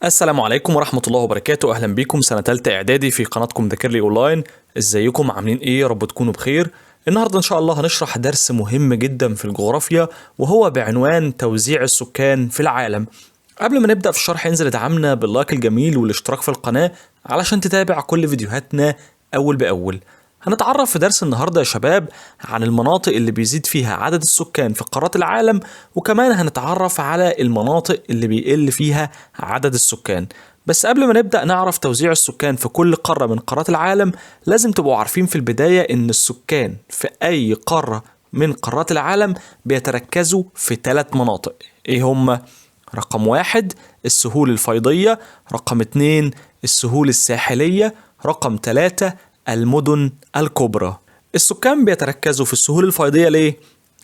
السلام عليكم ورحمة الله وبركاته. أهلا بيكم سنة تالتة إعدادي في قناتكم ذاكر أونلاين. إزيكم عاملين إيه؟ يا رب تكونوا بخير. النهاردة إن شاء الله هنشرح درس مهم جدا في الجغرافيا، وهو بعنوان توزيع السكان في العالم. قبل ما نبدأ في الشرح انزل ادعمنا باللايك الجميل والاشتراك في القناة علشان تتابع كل فيديوهاتنا أول بأول. هنتعرف في درس النهاردة يا شباب عن المناطق اللي بيزيد فيها عدد السكان في قارات العالم، وكمان هنتعرف على المناطق اللي بيقل فيها عدد السكان. بس قبل ما نبدأ نعرف توزيع السكان في كل قارة من قارات العالم، لازم تبقوا عارفين في البداية إن السكان في أي قارة من قارات العالم بيتركزوا في 3 مناطق. إيه هما؟ رقم 1 السهول الفيضية، رقم 2 السهول الساحلية، رقم 3 المدن الكبرى. السكان بيتركزوا في السهول الفيضية ليه؟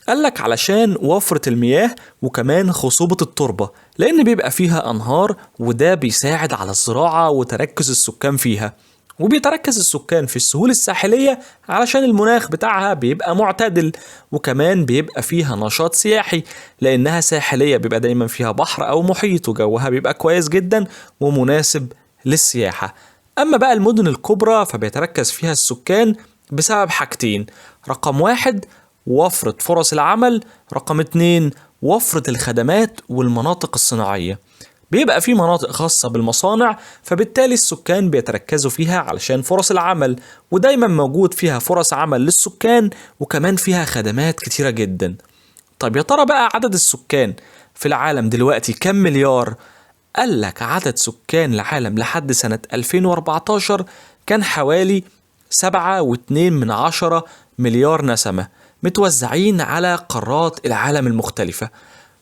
قالك علشان وفرة المياه وكمان خصوبة التربة، لأن بيبقى فيها أنهار وده بيساعد على الزراعة وتركز السكان فيها. وبيتركز السكان في السهول الساحلية علشان المناخ بتاعها بيبقى معتدل، وكمان بيبقى فيها نشاط سياحي لأنها ساحلية، بيبقى دايما فيها بحر أو محيط وجوها بيبقى كويس جدا ومناسب للسياحة. أما بقى المدن الكبرى فبيتركز فيها السكان بسبب حاجتين: رقم 1 وفرة فرص العمل، رقم 2 وفرة الخدمات والمناطق الصناعية. بيبقى في مناطق خاصة بالمصانع، فبالتالي السكان بيتركزوا فيها علشان فرص العمل، ودايما موجود فيها فرص عمل للسكان وكمان فيها خدمات كتيرة جدا. طيب يا ترى بقى عدد السكان في العالم دلوقتي كم مليار؟ قالك عدد سكان العالم لحد سنة 2014 كان حوالي 7.2 مليار نسمة، متوزعين على قارات العالم المختلفة.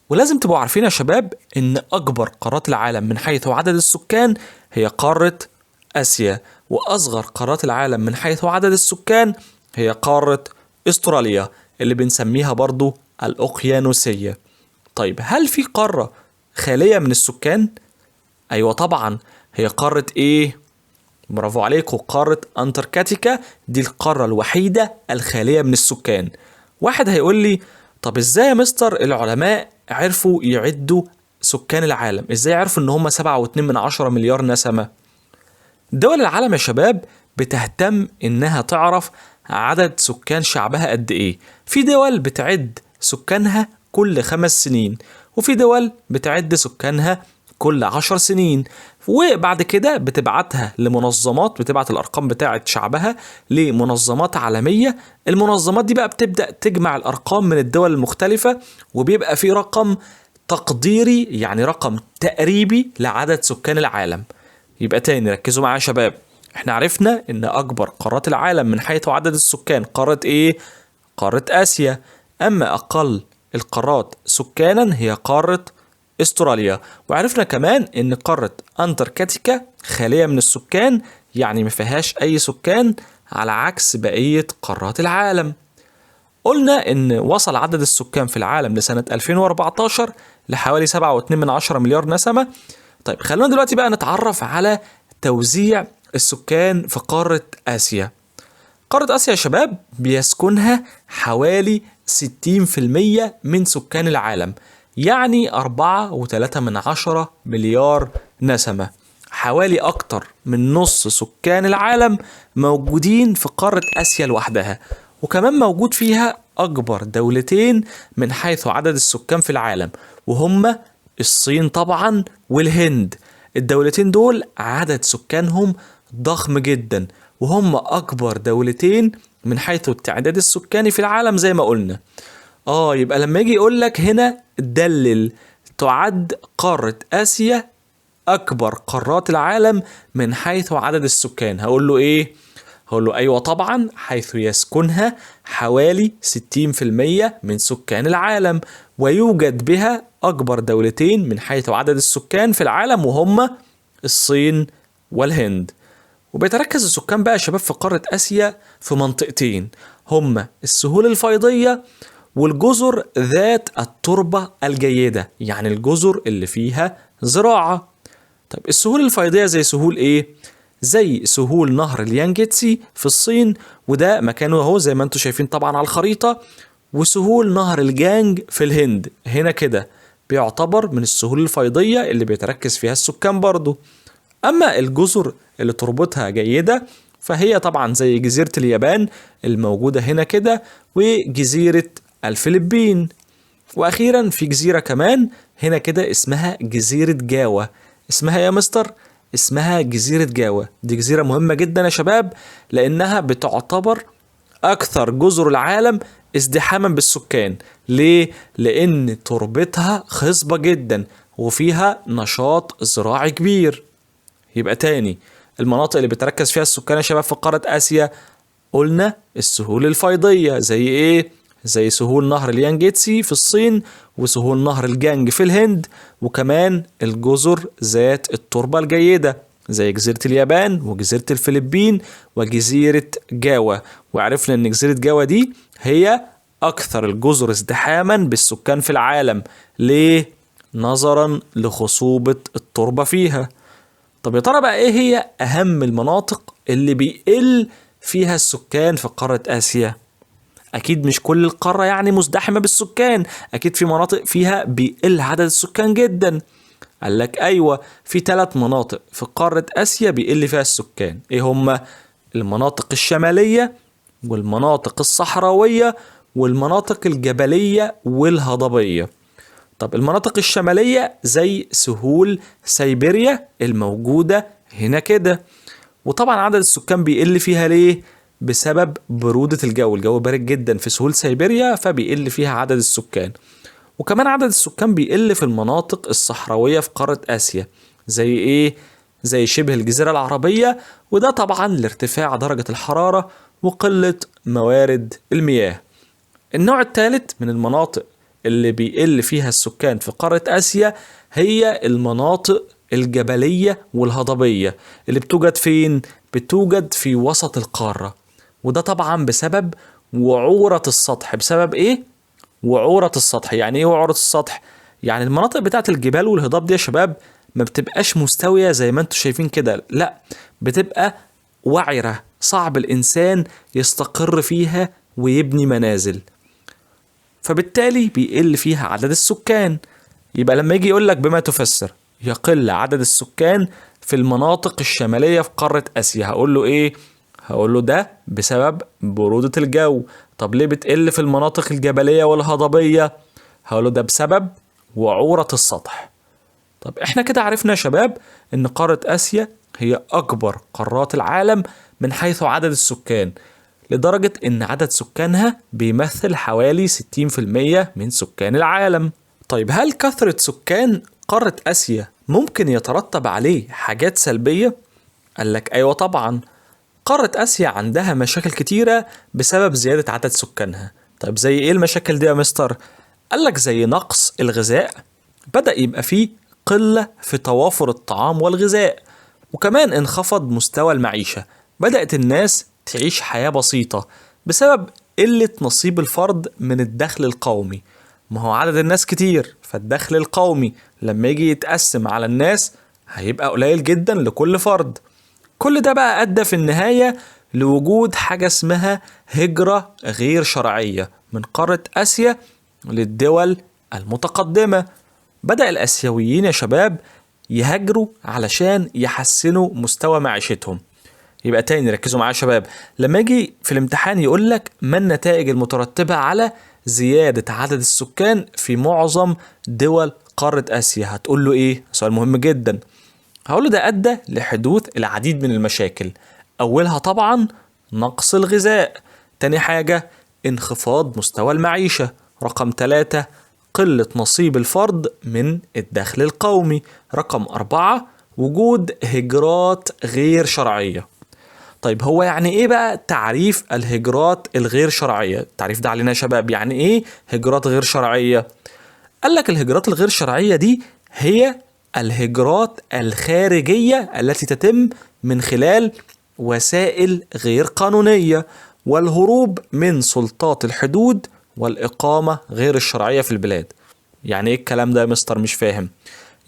ولازم تبقوا عارفين يا شباب إن أكبر قارات العالم من حيث عدد السكان هي قارة آسيا، وأصغر قارات العالم من حيث عدد السكان هي قارة أستراليا اللي بنسميها برضو الأوقيانوسية. طيب هل في قارة خالية من السكان؟ أيوة طبعا، هي قارة إيه؟ برافو عليكم، قارة أنتاركتيكا. دي القارة الوحيدة الخالية من السكان. واحد هيقول لي طب إزاي يا مستر العلماء عرفوا يعدوا سكان العالم؟ إزاي عرفوا إن هم 7.2 مليار نسمة؟ دول العالم يا شباب بتهتم إنها تعرف عدد سكان شعبها قد إيه. في دول بتعد سكانها كل 5 سنين، وفي دول بتعد سكانها كل 10 سنين، وبعد كده بتبعتها لمنظمات، بتبعت الأرقام بتاعت شعبها لمنظمات عالمية. المنظمات دي بقى بتبدأ تجمع الأرقام من الدول المختلفة، وبيبقى في رقم تقديري، يعني رقم تقريبي لعدد سكان العالم. يبقى تاني ركزوا معايا يا شباب، احنا عرفنا ان أكبر قارات العالم من حيث عدد السكان قارة ايه؟ قارة آسيا. أما أقل القارات سكانا هي قارة استراليا. وعرفنا كمان ان قارة انتاركتيكا خالية من السكان، يعني ما فيهاش اي سكان على عكس بقية قارات العالم. قلنا ان وصل عدد السكان في العالم لسنة 2014 لحوالي 7.2 مليار نسمة. طيب خلونا دلوقتي بقى نتعرف على توزيع السكان في قارة آسيا. قارة آسيا يا شباب بيسكنها حوالي 60% من سكان العالم، يعني 4.3 مليار نسمة. حوالي أكتر من نص سكان العالم موجودين في قارة آسيا لوحدها، وكمان موجود فيها أكبر دولتين من حيث عدد السكان في العالم، وهما الصين طبعا والهند. الدولتين دول عدد سكانهم ضخم جدا، وهم أكبر دولتين من حيث التعداد السكاني في العالم زي ما قلنا. يبقى لما يجي يقول لك هنا دلل، تعد قارة آسيا أكبر قارات العالم من حيث عدد السكان، هقول له إيه؟ هقول له أيوة طبعا، حيث يسكنها حوالي 60% من سكان العالم، ويوجد بها أكبر دولتين من حيث عدد السكان في العالم وهم الصين والهند. وبيتركز السكان بقى يا شباب في قارة آسيا في منطقتين، هما السهول الفيضية والجزر ذات التربة الجيدة، يعني الجزر اللي فيها زراعة. طيب السهول الفيضية زي سهول ايه؟ زي سهول نهر اليانجتسي في الصين، وده مكانه اهو زي ما انتم شايفين طبعا على الخريطة، وسهول نهر الجانج في الهند هنا كده. بيعتبر من السهول الفيضية اللي بيتركز فيها السكان برضو. أما الجزر اللي تربتها جيدة فهي طبعا زي جزيرة اليابان الموجودة هنا كده، وجزيرة الفلبين. وأخيرا في جزيرة كمان هنا كده اسمها جزيرة جاوا. اسمها يا مستر؟ اسمها جزيرة جاوا. دي جزيرة مهمة جدا يا شباب، لأنها بتعتبر أكثر جزر العالم ازدحاما بالسكان. ليه؟ لأن تربتها خصبة جدا وفيها نشاط زراعي كبير. يبقى تاني المناطق اللي بتركز فيها السكان يا شباب في قارة آسيا قلنا السهول الفيضية، زي إيه؟ زي سهول نهر اليانجيتسي في الصين، وسهول نهر الجانج في الهند، وكمان الجزر ذات التربة الجيدة زي جزيرة اليابان وجزيرة الفلبين وجزيرة جاوا. وعرفنا ان جزيرة جاوا دي هي اكثر الجزر ازدحاما بالسكان في العالم. ليه؟ نظرا لخصوبة التربة فيها. طب يا ترى بقى ايه هي اهم المناطق اللي بيقل فيها السكان في قارة اسيا؟ اكيد مش كل القارة يعني مزدحمة بالسكان، اكيد في مناطق فيها بيقل عدد السكان جدا. قال لك ايوه، في 3 مناطق في قارة اسيا بيقل فيها السكان. ايه هما؟ المناطق الشمالية والمناطق الصحراوية والمناطق الجبلية والهضبية. طب المناطق الشمالية زي سهول سيبيريا الموجودة هنا كده، وطبعا عدد السكان بيقل فيها ليه؟ بسبب برودة الجو، الجو بارد جدا في سهول سيبيريا فبيقل فيها عدد السكان. وكمان عدد السكان بيقل في المناطق الصحراوية في قارة آسيا، زي إيه؟ زي شبه الجزيرة العربية، وده طبعا لارتفاع درجة الحرارة وقلة موارد المياه. النوع الثالث من المناطق اللي بيقل فيها السكان في قارة آسيا هي المناطق الجبلية والهضبية اللي بتوجد فين؟ بتوجد في وسط القارة، وده طبعا بسبب وعورة السطح. بسبب ايه؟ وعورة السطح. يعني ايه وعورة السطح؟ يعني المناطق بتاعت الجبال والهضاب دي يا شباب ما بتبقاش مستوية زي ما انتم شايفين كده، لا بتبقى وعرة، صعب الإنسان يستقر فيها ويبني منازل، فبالتالي بيقل فيها عدد السكان. يبقى لما يجي يقول لك بما تفسر يقل عدد السكان في المناطق الشمالية في قارة آسيا، هقول له ايه؟ هقول له ده بسبب برودة الجو. طب ليه بتقل في المناطق الجبلية والهضبية؟ هقول له ده بسبب وعورة السطح. طب احنا كده عرفنا يا شباب ان قارة آسيا هي أكبر قارات العالم من حيث عدد السكان، لدرجة ان عدد سكانها بيمثل حوالي 60% من سكان العالم. طيب هل كثرة سكان قارة آسيا ممكن يترتب عليه حاجات سلبية؟ قال لك أيوة طبعا، قارة آسيا عندها مشاكل كتيرة بسبب زيادة عدد سكانها. طيب زي ايه المشاكل دي يا مستر؟ قال لك زي نقص الغذاء، بدأ يبقى فيه قلة في توافر الطعام والغذاء، وكمان انخفض مستوى المعيشة، بدأت الناس تعيش حياة بسيطة بسبب قلة نصيب الفرد من الدخل القومي. ما هو عدد الناس كتير، فالدخل القومي لما يجي يتقسم على الناس هيبقى قليل جدا لكل فرد. كل ده بقى أدى في النهاية لوجود حاجة اسمها هجرة غير شرعية من قارة آسيا للدول المتقدمة. بدأ الآسيويين يا شباب يهاجروا علشان يحسنوا مستوى معيشتهم. يبقى تاني ركزوا معايا يا شباب، لما يجي في الامتحان يقول لك ما النتائج المترتبة على زيادة عدد السكان في معظم دول قارة آسيا، هتقول له ايه؟ سؤال مهم جدا. هقول له ده أدى لحدوث العديد من المشاكل، أولها طبعا نقص الغذاء، تاني حاجة انخفاض مستوى المعيشة، رقم 3 قلة نصيب الفرد من الدخل القومي، رقم 4 وجود هجرات غير شرعية. طيب هو يعني ايه بقى تعريف الهجرات الغير شرعية؟ التعريف ده علينا يا شباب، يعني ايه هجرات غير شرعية؟ قال لك الهجرات الغير شرعية دي هي الهجرات الخارجية التي تتم من خلال وسائل غير قانونية والهروب من سلطات الحدود والإقامة غير الشرعية في البلاد. يعني ايه الكلام ده يا مستر؟ مش فاهم.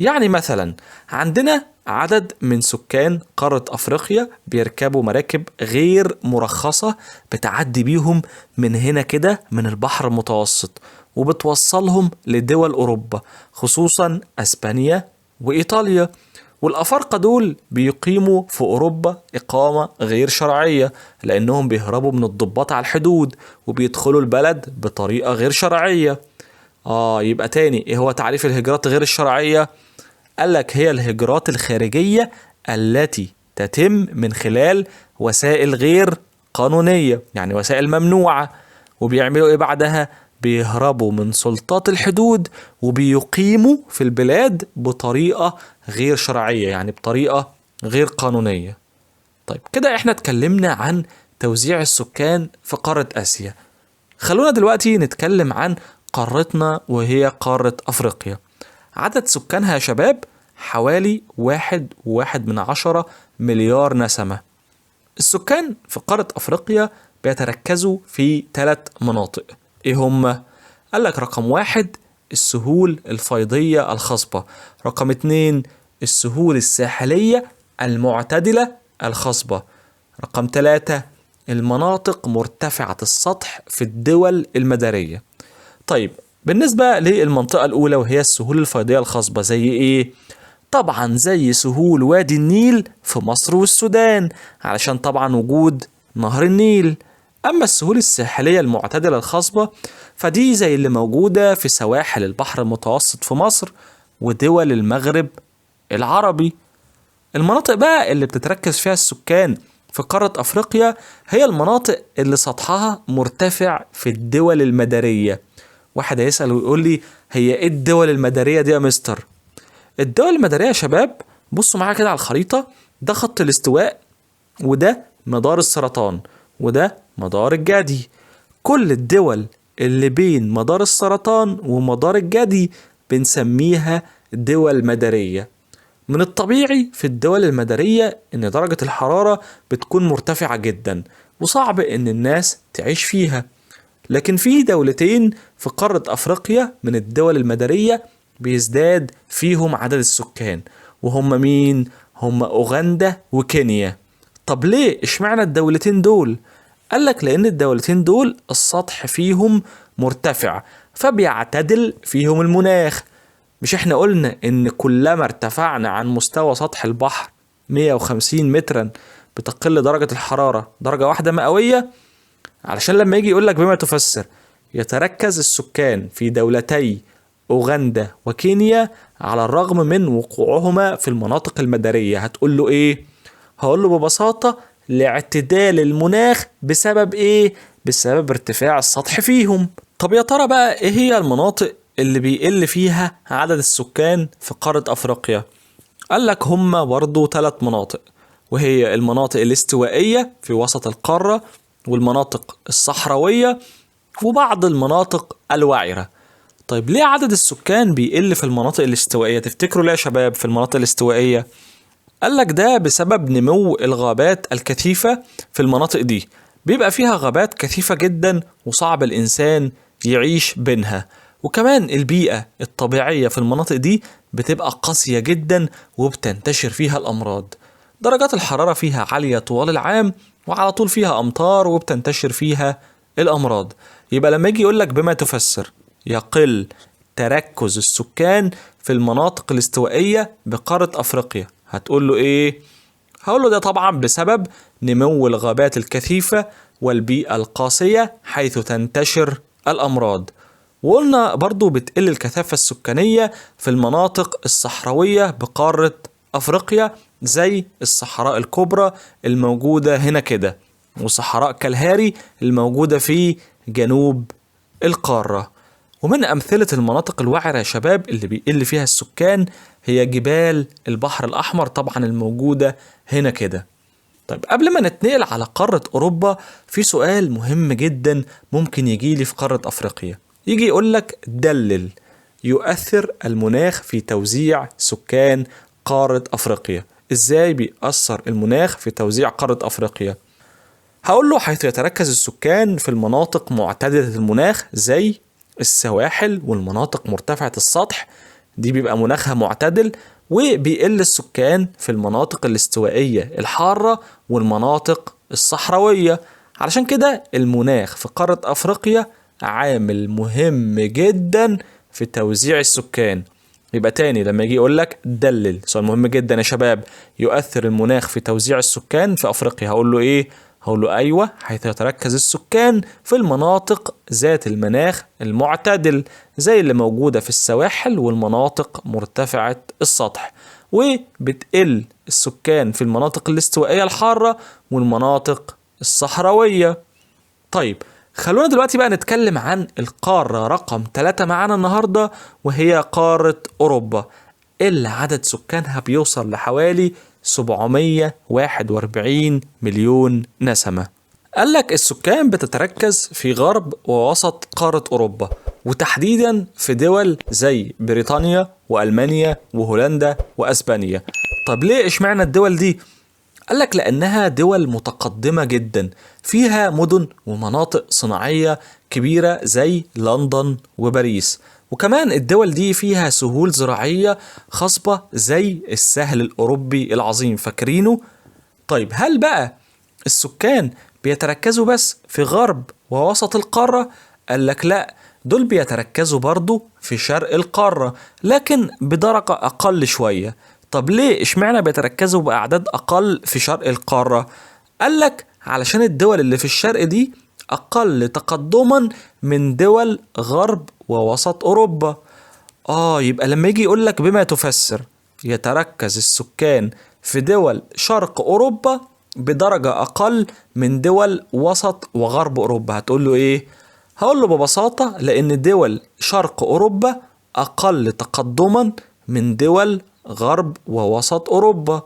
يعني مثلا عندنا عدد من سكان قارة أفريقيا بيركبوا مراكب غير مرخصة بتعدي بيهم من هنا كده من البحر المتوسط، وبتوصلهم لدول أوروبا خصوصا أسبانيا وإيطاليا. والأفارقة دول بيقيموا في أوروبا إقامة غير شرعية لأنهم بيهربوا من الضباط على الحدود وبيدخلوا البلد بطريقة غير شرعية. يبقى تاني إيه هو تعريف الهجرات غير الشرعية؟ قالك هي الهجرات الخارجية التي تتم من خلال وسائل غير قانونية، يعني وسائل ممنوعة. وبيعملوا إيه بعدها؟ بيهربوا من سلطات الحدود وبيقيموا في البلاد بطريقة غير شرعية، يعني بطريقة غير قانونية. طيب كده احنا اتكلمنا عن توزيع السكان في قارة آسيا. خلونا دلوقتي نتكلم عن قارتنا وهي قارة أفريقيا. عدد سكانها يا شباب حوالي 1.1 مليار نسمة. السكان في قارة أفريقيا بيتركزوا في 3 مناطق. إيه هما؟ قالك رقم 1 السهول الفيضية الخصبة، رقم 2 السهول الساحلية المعتدلة الخصبة، رقم 3 المناطق مرتفعة السطح في الدول المدارية. طيب بالنسبة للمنطقة الأولى وهي السهول الفيضية الخصبة زي إيه؟ طبعا زي سهول وادي النيل في مصر والسودان علشان طبعا وجود نهر النيل. أما السهول الساحلية المعتدلة الخصبة فدي زي اللي موجودة في سواحل البحر المتوسط في مصر ودول المغرب العربي. المناطق بقى اللي بتتركز فيها السكان في قارة أفريقيا هي المناطق اللي سطحها مرتفع في الدول المدارية. واحد هيسأل ويقول لي هي إيه الدول المدارية دي يا مستر؟ الدول المدارية يا شباب بصوا معايا كده على الخريطة، ده خط الاستواء وده مدار السرطان وده مدار الجدي. كل الدول اللي بين مدار السرطان ومدار الجدي بنسميها دول مدارية. من الطبيعي في الدول المدارية إن درجة الحرارة بتكون مرتفعة جدا وصعب إن الناس تعيش فيها، لكن في دولتين في قارة أفريقيا من الدول المدارية بيزداد فيهم عدد السكان، وهم مين؟ هم أوغندا وكينيا. طب ليه؟ اشمعنى الدولتين دول؟ قالك لأن الدولتين دول السطح فيهم مرتفع فبيعتدل فيهم المناخ. مش احنا قلنا ان كلما ارتفعنا عن مستوى سطح البحر 150 مترا بتقل درجة الحرارة درجة واحدة مئوية؟ علشان لما يجي يقولك بما تفسر يتركز السكان في دولتي أوغندا وكينيا على الرغم من وقوعهما في المناطق المدارية، هتقول له ايه؟ هقول له ببساطة لاعتدال المناخ بسبب ايه؟ بسبب ارتفاع السطح فيهم. طب يا ترى بقى ايه هي المناطق اللي بيقل فيها عدد السكان في قارة أفريقيا؟ قال لك هما برضو 3 مناطق، وهي المناطق الاستوائية في وسط القارة والمناطق الصحراوية وبعض المناطق الوعرة. طيب ليه عدد السكان بيقل في المناطق الاستوائية؟ تفتكروا ليه يا شباب في المناطق الاستوائية؟ قال لك ده بسبب نمو الغابات الكثيفة في المناطق دي، بيبقى فيها غابات كثيفة جدا وصعب الإنسان يعيش بينها، وكمان البيئة الطبيعية في المناطق دي بتبقى قاسية جدا وبتنتشر فيها الأمراض. درجات الحرارة فيها عالية طوال العام وعلى طول فيها أمطار وبتنتشر فيها الأمراض. يبقى لما يجي يقولك بما تفسر يقل تركز السكان في المناطق الاستوائية بقارة أفريقيا، هتقول له إيه؟ هقول له ده طبعا بسبب نمو الغابات الكثيفة والبيئة القاسية حيث تنتشر الأمراض. وقلنا برضو بتقل الكثافة السكانية في المناطق الصحراوية بقارة أفريقيا زي الصحراء الكبرى الموجودة هنا كده وصحراء كالهاري الموجودة في جنوب القارة. ومن أمثلة المناطق الوعرة يا شباب اللي بيقل فيها السكان هي جبال البحر الأحمر طبعا الموجودة هنا كده. طيب قبل ما نتنقل على قارة أوروبا في سؤال مهم جدا ممكن يجيلي في قارة أفريقيا، يجي يقولك دلل يؤثر المناخ في توزيع سكان قارة أفريقيا. إزاي بيأثر المناخ في توزيع قارة أفريقيا؟ هقول له حيث يتركز السكان في المناطق معتدلة المناخ زي السواحل والمناطق مرتفعة السطح دي بيبقى مناخها معتدل، وبيقل السكان في المناطق الاستوائية الحارة والمناطق الصحراوية. علشان كده المناخ في قارة أفريقيا عامل مهم جدا في توزيع السكان. يبقى تاني لما يجي يقول لك دلل، سؤال مهم جدا يا شباب، يؤثر المناخ في توزيع السكان في أفريقيا، هقول له إيه؟ هقول له أيوة، حيث يتركز السكان في المناطق ذات المناخ المعتدل زي اللي موجودة في السواحل والمناطق مرتفعة السطح، وبتقل السكان في المناطق الاستوائية الحارة والمناطق الصحراوية. طيب خلونا دلوقتي بقى نتكلم عن القارة رقم 3 معانا النهاردة، وهي قارة أوروبا اللي عدد سكانها بيوصل لحوالي 741 مليون نسمة. قال لك السكان بتتركز في غرب ووسط قارة أوروبا، وتحديدا في دول زي بريطانيا وألمانيا وهولندا وأسبانيا. طب ليه اشمعنى الدول دي؟ قال لك لأنها دول متقدمة جدا، فيها مدن ومناطق صناعية كبيرة زي لندن وباريس، وكمان الدول دي فيها سهول زراعية خصبة زي السهل الأوروبي العظيم، فاكرينه؟ طيب هل بقى السكان بيتركزوا بس في غرب ووسط القارة؟ قال لك لا، دول بيتركزوا برضو في شرق القارة لكن بدرجة أقل شوية. طب ليه اشمعنى بيتركزوا بأعداد أقل في شرق القارة؟ قال لك علشان الدول اللي في الشرق دي أقل تقدما من دول غرب ووسط أوروبا. يبقى لما يجي يقول لك بما تفسر يتركز السكان في دول شرق أوروبا بدرجة أقل من دول وسط وغرب أوروبا، هتقول له إيه؟ هقول له ببساطة لأن دول شرق أوروبا أقل تقدما من دول غرب ووسط أوروبا.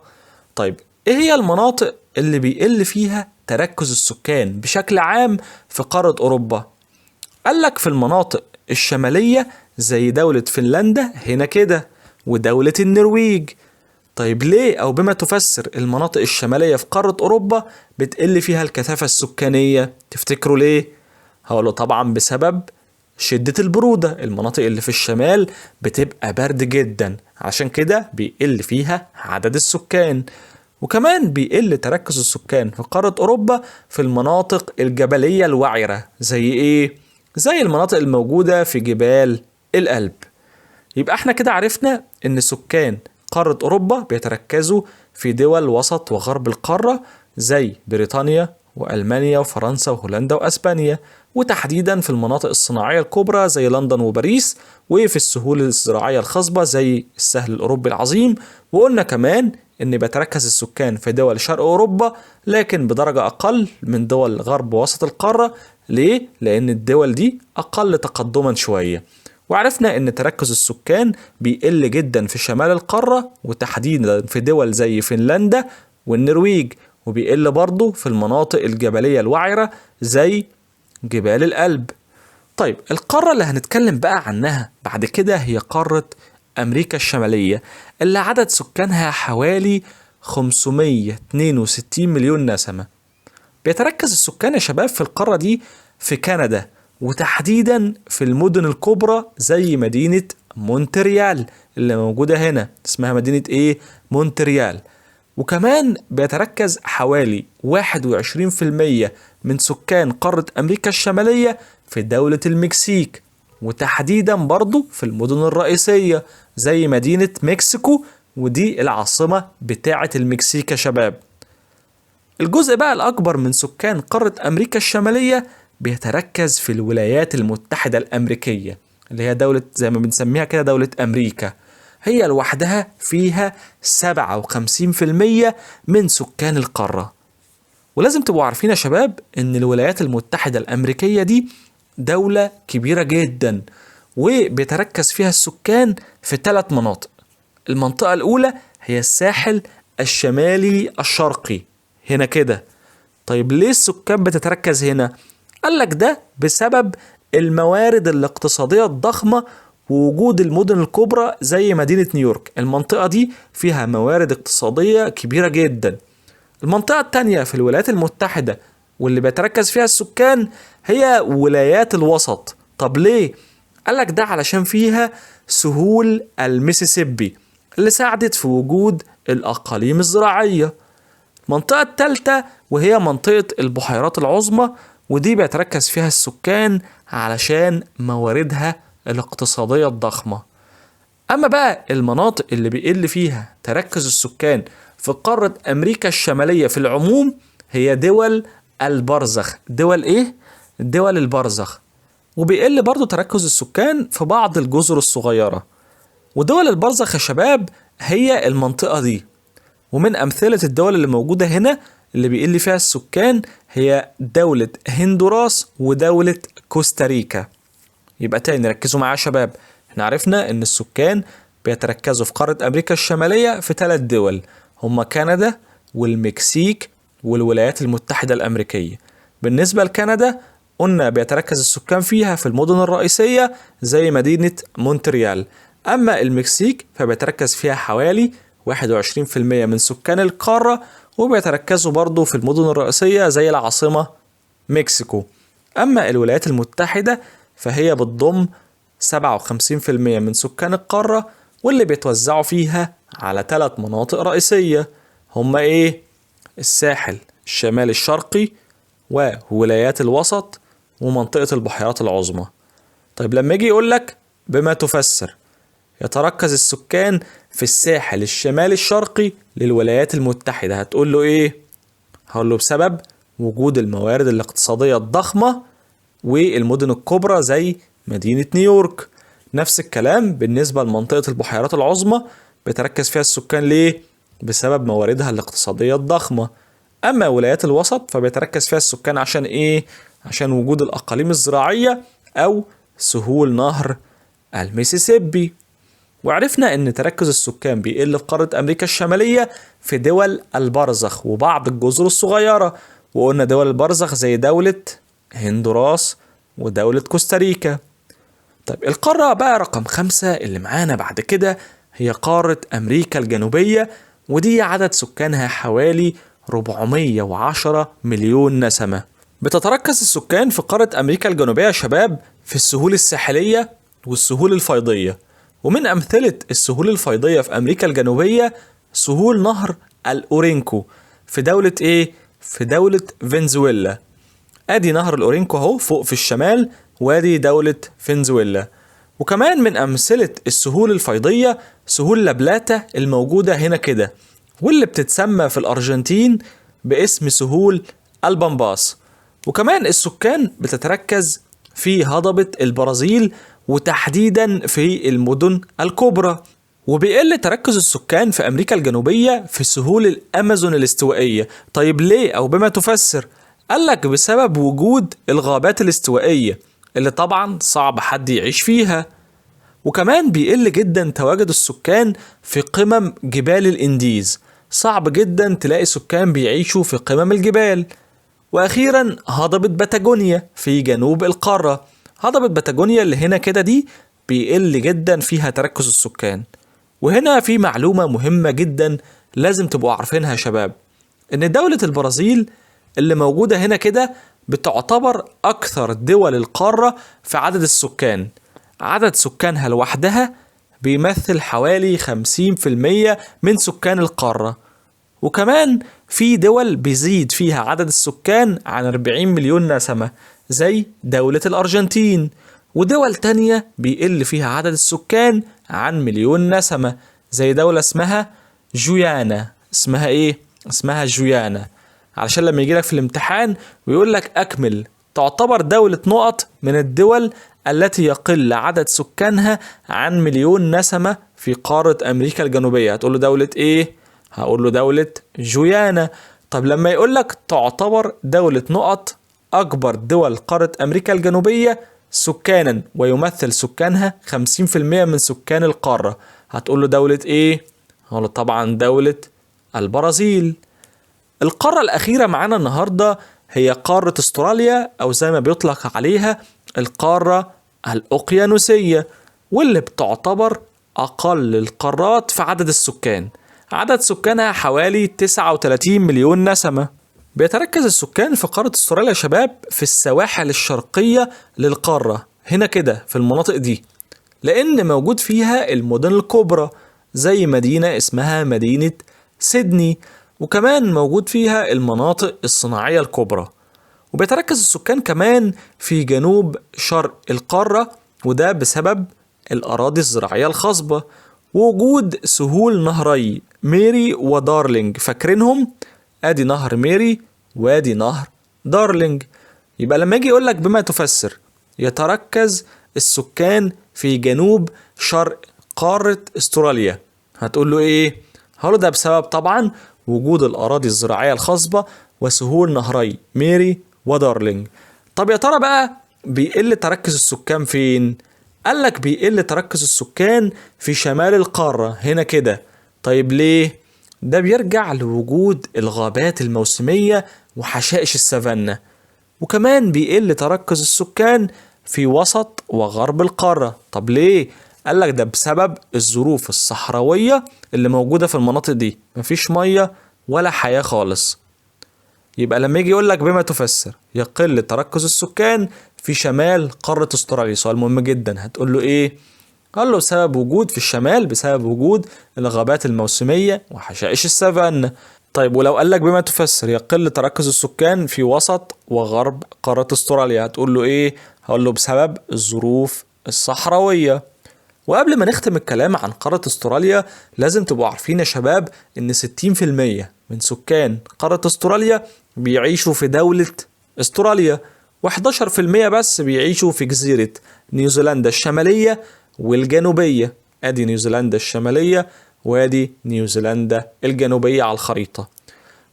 طيب إيه هي المناطق اللي بيقل فيها تركز السكان بشكل عام في قارة أوروبا؟ قال لك في المناطق الشمالية زي دولة فنلندا هنا كده ودولة النرويج. طيب ليه أو بما تفسر المناطق الشمالية في قارة أوروبا بتقل فيها الكثافة السكانية؟ تفتكروا ليه؟ هقوله طبعا بسبب شدة البرودة، المناطق اللي في الشمال بتبقى برد جدا، عشان كده بيقل فيها عدد السكان. وكمان بيقل تركز السكان في قارة أوروبا في المناطق الجبلية الوعرة زي إيه؟ زي المناطق الموجودة في جبال الألب. يبقى احنا كده عرفنا إن سكان قارة أوروبا بيتركزوا في دول وسط وغرب القارة زي بريطانيا وألمانيا وفرنسا وهولندا وأسبانيا، وتحديدا في المناطق الصناعية الكبرى زي لندن وباريس، وفي السهول الزراعية الخصبة زي السهل الأوروبي العظيم. وقلنا كمان إن بيتركز السكان في دول شرق أوروبا لكن بدرجة أقل من دول غرب وسط القارة. ليه؟ لأن الدول دي أقل تقدما شوية. وعرفنا إن تركز السكان بيقل جدا في شمال القارة وتحديدا في دول زي فنلندا والنرويج، وبيقل برضه في المناطق الجبلية الوعرة زي جبال الألب. طيب القارة اللي هنتكلم بقى عنها بعد كده هي قارة أمريكا الشمالية اللي عدد سكانها حوالي 562 مليون نسمة. بيتركز السكان يا شباب في القارة دي في كندا، وتحديدا في المدن الكبرى زي مدينة مونتريال اللي موجودة هنا، اسمها مدينة ايه؟ مونتريال. وكمان بيتركز حوالي 21% من سكان قارة أمريكا الشمالية في دولة المكسيك، وتحديدا برضو في المدن الرئيسية زي مدينة مكسيكو، ودي العاصمة بتاعة المكسيك يا شباب. الجزء بقى الأكبر من سكان قارة أمريكا الشمالية بيتركز في الولايات المتحدة الأمريكية اللي هي دولة زي ما بنسميها كده دولة أمريكا، هي لوحدها فيها 57% من سكان القارة. ولازم تبقوا عارفين يا شباب إن الولايات المتحدة الأمريكية دي دولة كبيرة جدا، وبيتركز فيها السكان في 3 مناطق. المنطقة الأولى هي الساحل الشمالي الشرقي هنا كده. طيب ليه السكان بتتركز هنا؟ قال لك ده بسبب الموارد الاقتصادية الضخمة ووجود المدن الكبرى زي مدينة نيويورك. المنطقة دي فيها موارد اقتصادية كبيرة جدا. المنطقة التانية في الولايات المتحدة واللي بيتركز فيها السكان هي ولايات الوسط. طب ليه؟ قال لك ده علشان فيها سهول الميسيسيبي اللي ساعدت في وجود الأقاليم الزراعية. المنطقة الثالثة وهي منطقة البحيرات العظمى، ودي بيتركز فيها السكان علشان مواردها الاقتصادية الضخمة. أما بقى المناطق اللي بيقل فيها تركز السكان في قارة أمريكا الشمالية في العموم هي دول البرزخ. دول إيه؟ دول البرزخ. وبيقل برضو تركز السكان في بعض الجزر الصغيرة. ودول البرزخ يا شباب هي المنطقة دي، ومن أمثلة الدول اللي موجودة هنا اللي بيقل فيها السكان هي دولة هندوراس ودولة كوستاريكا. يبقى تاني ركزوا معايا يا شباب، احنا عرفنا ان السكان بيتركزوا في قارة أمريكا الشمالية في 3 دول، هما كندا والمكسيك والولايات المتحدة الأمريكية. بالنسبة لكندا قلنا بيتركز السكان فيها في المدن الرئيسية زي مدينة مونتريال. أما المكسيك فبيتركز فيها حوالي 21% من سكان القارة، وبيتركزوا برضو في المدن الرئيسية زي العاصمة مكسيكو. أما الولايات المتحدة فهي بتضم 57% من سكان القارة، واللي بيتوزعوا فيها على 3 مناطق رئيسية، هما إيه؟ الساحل الشمالي الشرقي وولايات الوسط ومنطقة البحيرات العظمى. طيب لما يجي يقولك بما تفسر يتركز السكان في الساحل الشمالي الشرقي للولايات المتحدة، هتقول له إيه؟ هقول له بسبب وجود الموارد الاقتصادية الضخمة والمدن الكبرى زي مدينة نيويورك. نفس الكلام بالنسبة لمنطقة البحيرات العظمى بيتركز فيها السكان ليه؟ بسبب مواردها الاقتصادية الضخمة. أما ولايات الوسط فبيتركز فيها السكان عشان إيه؟ عشان وجود الأقاليم الزراعية أو سهول نهر الميسيسيبي. وعرفنا أن تركز السكان بيقل في قارة أمريكا الشمالية في دول البرزخ وبعض الجزر الصغيرة، وقلنا دول البرزخ زي دولة هندوراس ودولة كوستاريكا. طيب القارة بقى رقم 5 اللي معانا بعد كده هي قارة أمريكا الجنوبية، ودي عدد سكانها حوالي 410 مليون نسمة. بتتركز السكان في قارة أمريكا الجنوبية يا شباب في السهول الساحلية والسهول الفيضية، ومن أمثلة السهول الفيضية في أمريكا الجنوبية سهول نهر الأورينكو في دولة إيه؟ في دولة فنزويلا. أدي نهر الأورينكو أهو فوق في الشمال، وادي دولة فنزويلا. وكمان من أمثلة السهول الفيضية سهول لابلاتا الموجودة هنا كده، واللي بتتسمى في الأرجنتين باسم سهول البامباس. وكمان السكان بتتركز في هضبة البرازيل وتحديدا في المدن الكبرى. وبيقل تركز السكان في أمريكا الجنوبية في سهول الأمازون الاستوائية. طيب ليه أو بما تفسر؟ قالك بسبب وجود الغابات الاستوائية اللي طبعا صعب حد يعيش فيها. وكمان بيقل جدا تواجد السكان في قمم جبال الانديز، صعب جدا تلاقي سكان بيعيشوا في قمم الجبال. واخيرا هضبة باتاجونيا في جنوب القارة. هضبة باتاجونيا اللي هنا كده دي بيقل جدا فيها تركز السكان. وهنا في معلومة مهمة جدا لازم تبقوا عارفينها يا شباب، ان دولة البرازيل اللي موجودة هنا كده بتعتبر أكثر دول القارة في عدد السكان. عدد سكانها لوحدها بيمثل حوالي 50% من سكان القارة. وكمان في دول بيزيد فيها عدد السكان عن 40 مليون نسمة زي دولة الأرجنتين، ودول تانية بيقل فيها عدد السكان عن مليون نسمة زي دولة اسمها جويانا. اسمها ايه؟ اسمها جويانا. علشان لما يجيلك في الامتحان ويقول لك أكمل، تعتبر دولة نقط من الدول التي يقل عدد سكانها عن مليون نسمة في قارة أمريكا الجنوبية، هتقول له دولة إيه؟ هقول له دولة جويانا. طب لما يقول لك تعتبر دولة نقط أكبر دول قارة أمريكا الجنوبية سكانا ويمثل سكانها 50% من سكان القارة، هتقول له دولة إيه؟ هقول له طبعا دولة البرازيل. القارة الأخيرة معانا النهاردة هي قارة استراليا، أو زي ما بيطلق عليها القارة الأوقيانوسية، واللي بتعتبر أقل القارات في عدد السكان. عدد سكانها حوالي 39 مليون نسمة. بيتركز السكان في قارة استراليا يا شباب في السواحل الشرقية للقارة هنا كده في المناطق دي. لأن موجود فيها المدن الكبرى زي مدينة اسمها مدينة سيدني، وكمان موجود فيها المناطق الصناعية الكبرى. وبيتركز السكان كمان في جنوب شرق القارة، وده بسبب الأراضي الزراعية الخصبة ووجود سهول نهري ميري ودارلينج. فاكرينهم؟ ادي نهر ميري وادي نهر دارلينج. يبقى لما يجي يقول لك بما تفسر يتركز السكان في جنوب شرق قارة استراليا، هتقول له ايه؟ هقول ده بسبب طبعا وجود الأراضي الزراعية الخصبة وسهول نهري ميري ودارلينج. طب يا ترى بقى بيقل تركز السكان فين؟ قال لك بيقل تركز السكان في شمال القارة هنا كده. طيب ليه؟ ده بيرجع لوجود الغابات الموسمية وحشائش السافانا. وكمان بيقل تركز السكان في وسط وغرب القارة. طب ليه؟ قال لك ده بسبب الظروف الصحراوية اللي موجودة في المناطق دي، مفيش مية ولا حياة خالص. يبقى لما يجي يقول لك بما تفسر يقل تركز السكان في شمال قارة استراليا، سؤال مهم جدا، هتقول له ايه؟ قال له بسبب وجود في الشمال بسبب وجود الغابات الموسمية وحشائش السافانا. طيب ولو قال لك بما تفسر يقل تركز السكان في وسط وغرب قارة استراليا، هتقول له ايه؟ هقول له بسبب الظروف الصحراوية. وقبل ما نختم الكلام عن قارة استراليا لازم تبقوا عارفين يا شباب ان 60% من سكان قارة استراليا بيعيشوا في دولة استراليا، و11% بس بيعيشوا في جزيرة نيوزيلندا الشمالية والجنوبية. ادي نيوزيلندا الشمالية وادي نيوزيلندا الجنوبية على الخريطة.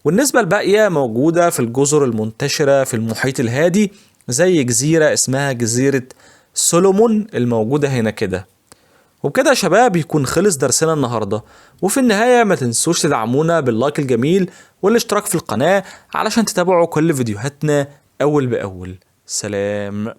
والنسبة الباقية موجودة في الجزر المنتشرة في المحيط الهادي زي جزيرة اسمها جزيرة سولومون الموجودة هنا كده. وبكده يا شباب يكون خلص درسنا النهاردة. وفي النهاية ما تنسوش تدعمونا باللايك الجميل والاشتراك في القناة علشان تتابعوا كل فيديوهاتنا أول بأول. سلام.